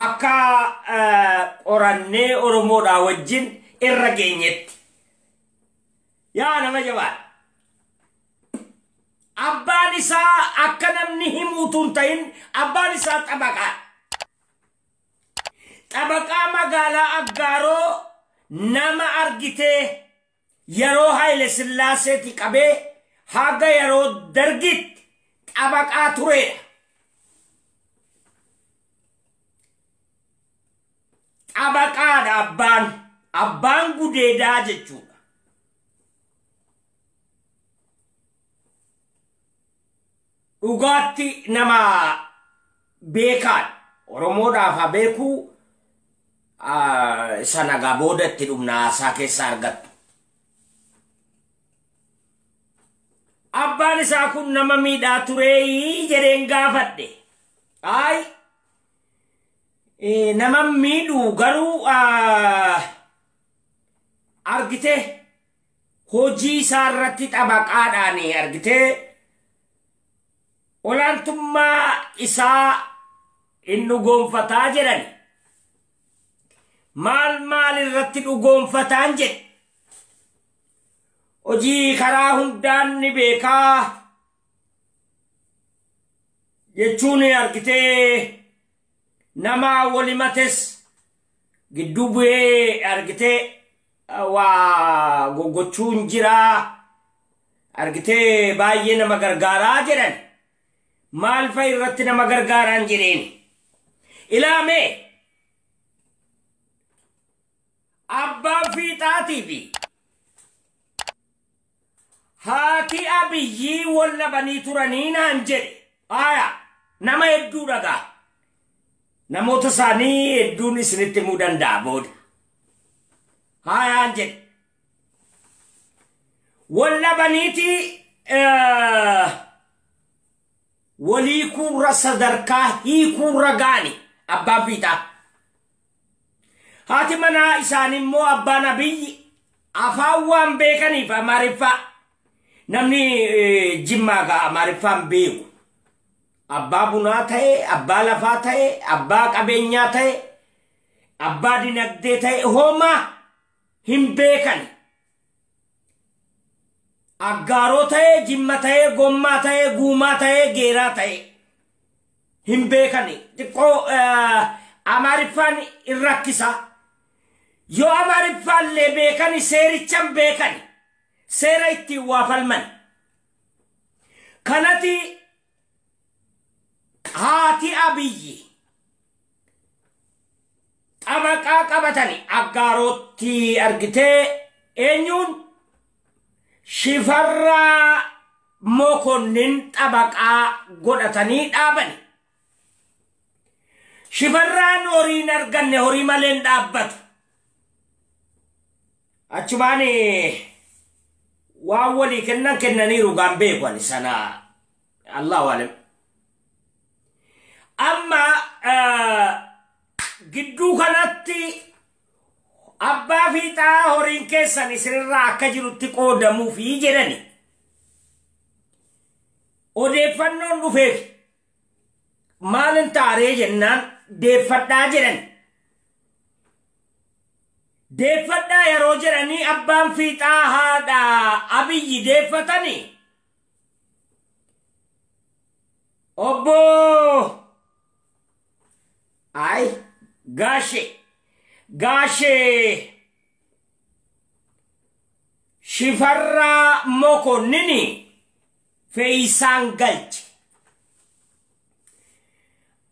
Akka qorannee Oromoodhaa wajjin irra geenyetti. Yaa nama jabaadha. Abbaan isaa akka namni himuutu hin ta'in, abbaan isaa xabaqaa. Xabaqaa magaalaa Aggaaroo nama argitee yeroo Haayile Sillaaseeti qabee haga yeroo Dargitti xabaqaa turedha. Xabaqaadha abbaan. Abbaan gudeedaa jechuudha. Dhugaatti nama beekaadha. Oromoodhaaf haa beekuu, sana gaa booda itti dhumna, haasaa keessaa argattu. Abbaan isaa kun nama miidhaa turee jedheen gaafadhe. Ayi, nama miidhuu garuu argite hojii isaa irratti xabaqaadhaan argitee olaantummaa isaa inni dhugoonfataa jedhan. Maal maal irratti dhugoonfataan jedhe. Hojii karaa hundaan ni beekaa jechuun argitee nama walimates gidduu bu'ee argitee waa goggochuun jiraa, argitee baay'ee nama gargaaraa jedhan. Maal fa'i irratti nama gargaaraan jedheen. Ilaamee, abbaan fiixaatii fi haati Abiyyii wal dhabanii turanii naan jedhe. Aya, nama hedduu dhagaa. Namoota isaanii hedduun isinitti himuu danda'a booda. Haayaan jedhe. Wal dhabaniiti walii kuurra sadarkaa hiikuurra gaani abbaan fiixaa. Haati manaa isaanii immoo abbaan Abiyyi afaan waan beekaniif Amaariffaa. Namni Jimmaa gaa Amaariffaan beeku. Abbaa bunaa ta'e, abbaa lafaa ta'e, abbaa qabeenyaa ta'e, abbaa dinagdee ta'e homaa hin beekan. Aggaaroo ta'e, Jimma ta'e, Gommaa ta'e, Guumaa ta'e, Geeraa ta'e hin beekani. Xiqqoo Amaariffaan hin rakkisa. Yoo Amaariffaallee beekani seericha hin beekani. Seera ittiin waa falman. Kanati haati Abiyyi xabaqaa qabatani Aggaarootti argitee eenyuun Shifarraa Mokonnin xabaqaa godhatanii dhaabani. Shifarraan horiin arganne, horii malee hin dhaabbatu. Achumaan waan walii kennan kennaniiru gaan beeku ani sana, Allahu alam. Amma gidduu kanatti abbaa fiixaa horiin keessan isinirraa akka jirutti qoodamuufi jedhani. Odeeffannoon dhufeef maalin taaree jennaan deeffadhaa jedhan. Deeffadhaa yeroo jedhanii abbaan fiixaa haadha Abiyyi deeffatanii obbo ay gaashee Shifarraa Mokonnini fe'isaan galche.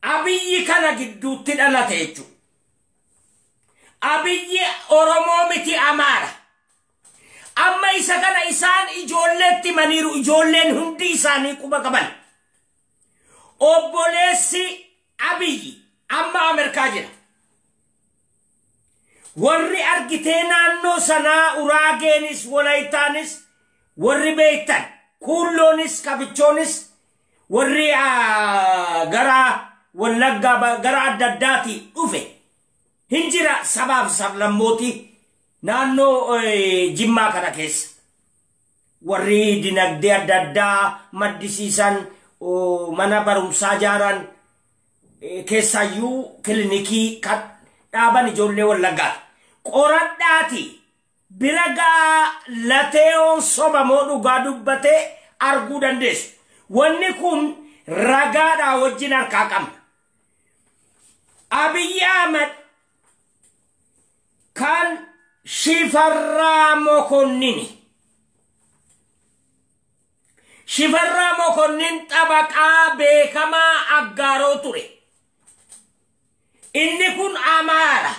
Abiyyi kana gidduutti dhalate jechuudha. Abiyyi Oromoo miti, Amaara. Amma isa kana isaan ijoolleetti himaniiru, ijoolleen hundi isaanii quba qaban. Obboleessi Abiyyi amma Ameerikaa jira. Warri argitee naannoo sanaa Uraageenis Walayitaanis warri beektan, Kuulloonis Kafichoonis, warri gara Wallaggaa gara adda addaatii dhufe hin jira, sabaaf sablammootii naannoo Jimmaa kana keessa. Warri dinagdee adda addaa maddisiisan, mana barumsaa ijaaran, Keessaayyuu kilinikii kan dhaaban ijoollee Wallaggaati. Qoradhaati bira gaa lateeyoon sobamoo dhugaa dubbatee arguu dandeessu. Wanni kun ragaadhaa wajjin harkaa qabna. Abiyyi Ahmad kan Shifarraa Mokonnini. Shifarraa Mokonnin xabaqaa beekamaa Aggaaroo ture. Inni kun Amaara.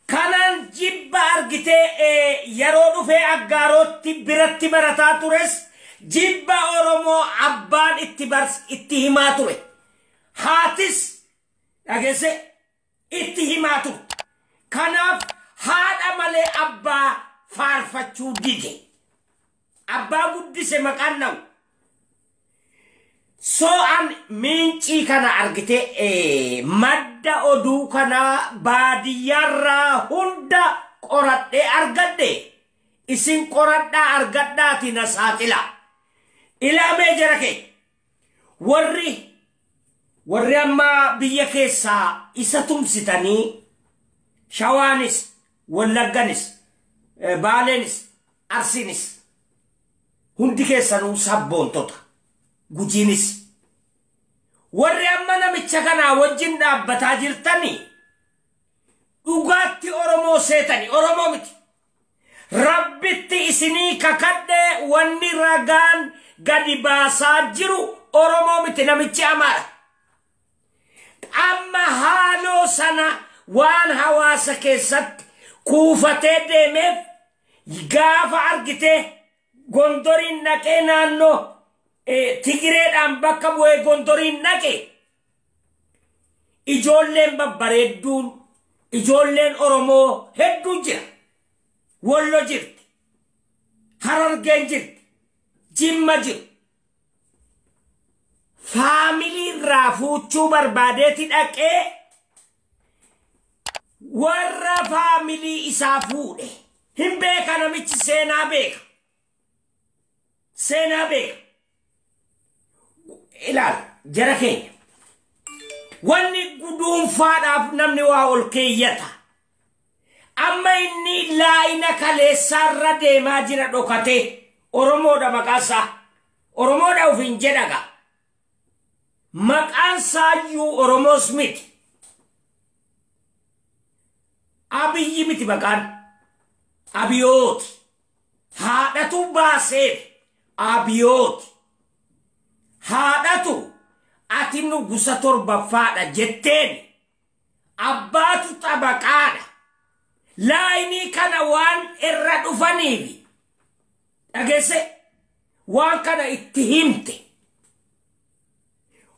Kanan jibba argitee yeroo dhufee Aggaarootti biratti barataa tures jibba Oromoo abbaan itti himaa ture. Haatis dhageesse itti himaa ture. Kanaaf haadha malee abbaa faarfachuu dide. Abbaa guddise maqaan na'u. So an miincii kana argite madda oduu kanaa baadiyyaarraa hunda qoradhee argadhe. Isin qoradhaa argadhaati na saaxila. Ilaamee jara kee warri amma biyya keessaa isa tumsitanii Shawaanis, Wallagganis, Baaleenis, Arsiinis hundi keessanuu sabboontota. Gujiinis. Warri amma namicha kanaa wajjin dhaabbataa jirtanii dhugaatti Oromoo seetanii Oromoo miti. Rabbitti isinii kakadhee wanni ragaan gadi baasaa jiru Oromoo miti, namichi Amaara. Amma haaloo sana waan hawaasa keessatti kuufatee deemeef gaafa argitee Gondoriin dhaqee naannoo Tigireedhaan bakka bu'ee Gondoriin dhaqe ijoolleen babbareedduun ijoolleen Oromoo hedduu jira. Wollo jirti. Harargeen jirti. Jimma jiru. Faamilii irraa fuuchuu barbaadeeti dhaqee warra faamilii isaa fuudhe. Hin beeka namichi, seenaa beeka. Seenaa beeka. Ilaal jara keenya. Wanni guduunfaadhaaf namni waa ol keeyyata. Amma inni laayina kaleessaarra deemaa jira dhokatee. Oromoodha maqaansaa. Oromoodha ofiin jedhaga. Maqaan saayyuu Oromoos miti. Abiyyi miti maqaan. Abiyooti. Haadhatu baaseef Abiyooti. Haadhatu ati nugusa torbaffaadha jetteen abbaatu xabaqaadha. Laayinii kana waan irra dhufaniif dhageesse waan kana itti himte.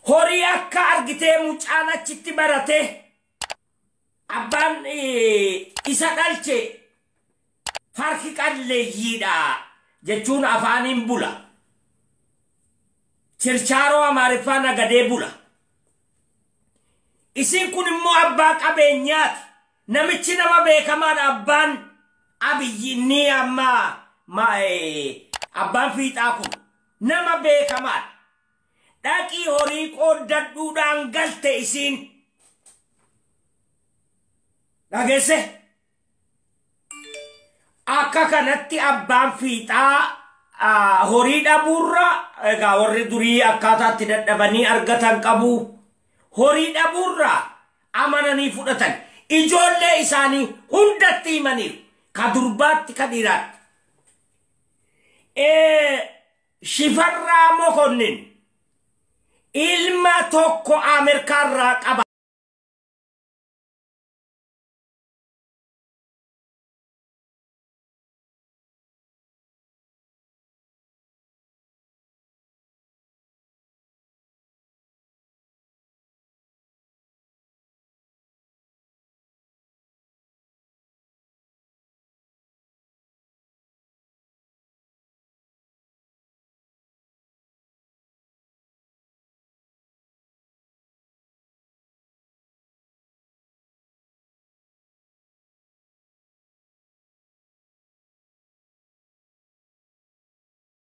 Horii akka argitee mucaan achitti barate abbaan isa dhalche harki qalleeyyiidha jechuun afaaniin bula. Chirchaaroo Amaariffaa nagadee bula. Isin kun immoo abbaa qabeenyaati. Namichi nama beekamaadha abbaan Abiyyi inni amma abbaan fiixaa kun nama beekamaadha. Dhaqii horii qooddadhuudhaan galte isiin. Dhageesse? Akka kanatti abbaan fiixaa horii dhabuurra egaa warri durii akkaataatti dadhabanii argatan qabu. Horii dhabuurra amananii fudhatan. Ijoollee isaanii hundatti himaniiru. Ka durbaatti ka dhiiraatti. Shifarraa Mokonnin ilma tokko Ameerikaarraa qaba.